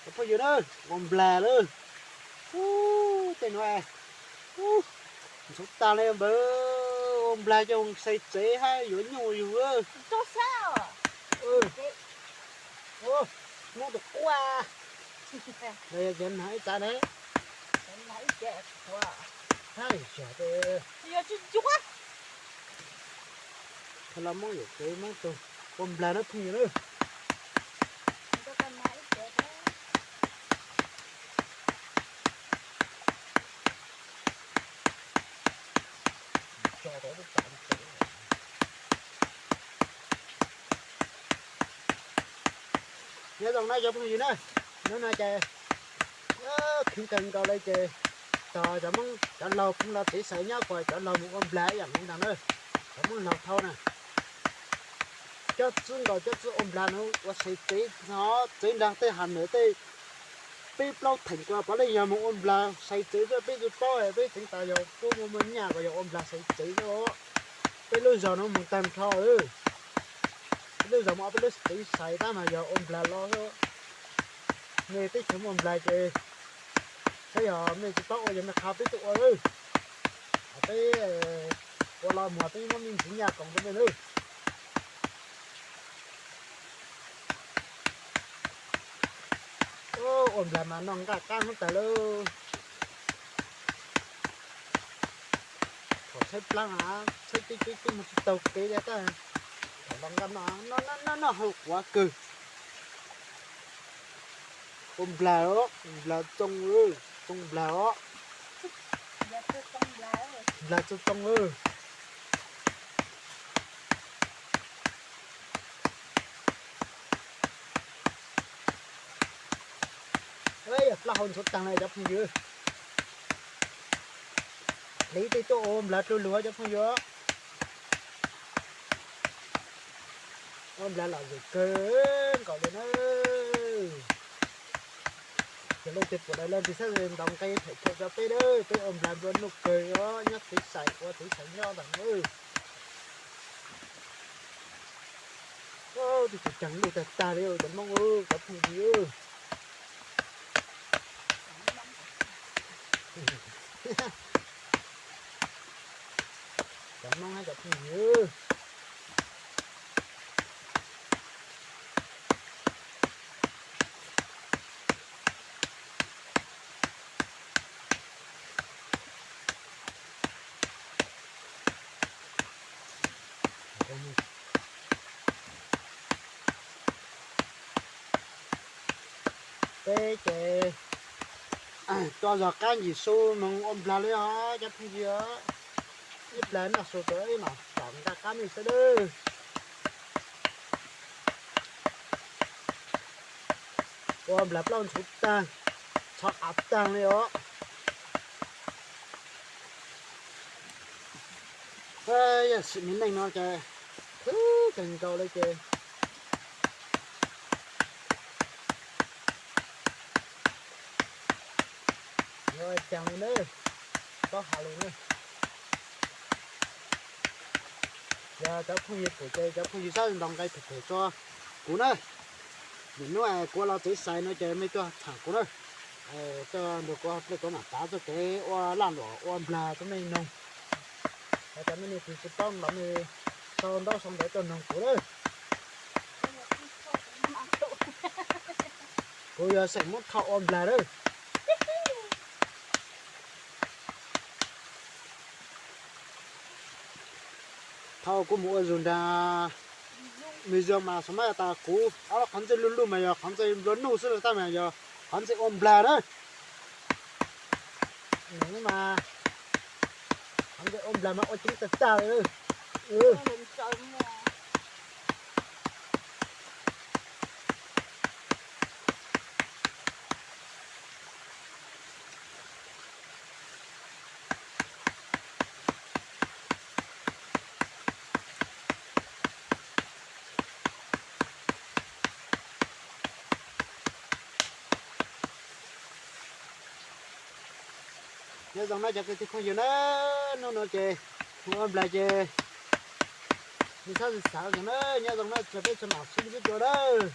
Cov phooj ywg na, ua nplag lawm. Ub, tej nuav ntxhov tag li npawg, ua nplag coj mus xaiv tsev hab yuav nyuj yug. Hnub tus quaj, ib tsav ne, hab yog tsis yuav, thaum los Moob yuam kev Moob tug ua nplag na phooj ywg na. Nyob zoo na cov phooj ywg na, hnub no ces khwv kawg nkaus li ces tog cov Moob cov laug pheej los tsev xaiv nyob kuas cov laug mus ua nplag ib yam li ntag na. Cov Moob laug thaud na, cob txwb nkaus cob txwb ua nplag no ua xaiv tsev no, tsev nrag tej ha nws tej peb plaub theem kuas puav leej yog mus ua nplag xaiv tsev xwb, peb tsis paub peb tseev tas yog puab muaj muaj nyaj kuas yog ua nplag xaiv tsev xwb. Peb lub zog no mus tag nrho, peb lub zog muaj ob peb lub tsev xaiv tab mas yog ua nplag los xwb. Mej teb chaws muaj nplag ces saib yog mej tsis paub ua yog mej qha peb tuaj ua lawm. Peb ua los mus peb muab me ntxiv nyaj koom rau mej nawb. Ua nplag mas noj nqaj qab huv tag lawm. Thaum tshaib plab na, tshaib tib tib tib mus tsis taug kev li tab, thaum los nqaj noj noj noj haus quav kawg. Ua nplag os, nplag tsoo, tsoo nplag os. Nplag tsoo tsoo. Yog plaub hau ntxhuav taag na cov phooj ywg. Hliv tej tuaj ua nplag rau lug cov phooj ywg. Ua nplag lom zem kawg nkaus li na. Yog leej twg pum lawm leej twg txhob ntaus nqe tham txhua rau peb, peb ua nplag nplua nuj kawg os, nyob txiv xais ua txiv xais nyob ntag na. Tus tseem ceeb lug tag tag li cov Moob cov phooj ywg. Cov Moob hab cov phooj ywg. Peb ces tso zog qab ntsim su moog ua nplag li os cov phooj ywg. Ib plag noj su rau ib mam tsom nqaj qab mej xwb nawb. Ua nplag plaub ntxhuav taag, txhob av taag li os. Yog sim neej no ces khwv kawg nkaus li ces yuav caag li na, paub has lug na. Yog cov phooj ywg pum ces cov phooj ywg txhob ntaus nqe phem phem rau kuv na. Nim hnub kuv los txiv xais no ces mej tuaj thaam kuv na, tuaj nrug kuv ua dlej kuv mam pav txuj kev ua laj luam ua nplag rau mej noog. Has tas mej niaj tsis paub los mej sau ntaub sau ntawv tuaj noog kuv na. Kuv yog xeem Moob Thoj ua nplag na. Thaum kuv mus ua zug nraag Mizam mas xav mas tas kuv qhov ntxwg luj luj mas yog qhov ntxwg nplua nuj xwb los tab mas yog qhov ntxwg ua nplag na. Nws mas qhov ntxwg ua nplag mas ua ceev tag tag li. Nyob zoo na cov kwv tij phooj ywg na, hnub no ces mus ua nplag ces mej txhob xav zoo na, nyob zoo na, peb txhua mam sib ntsib dua lawm.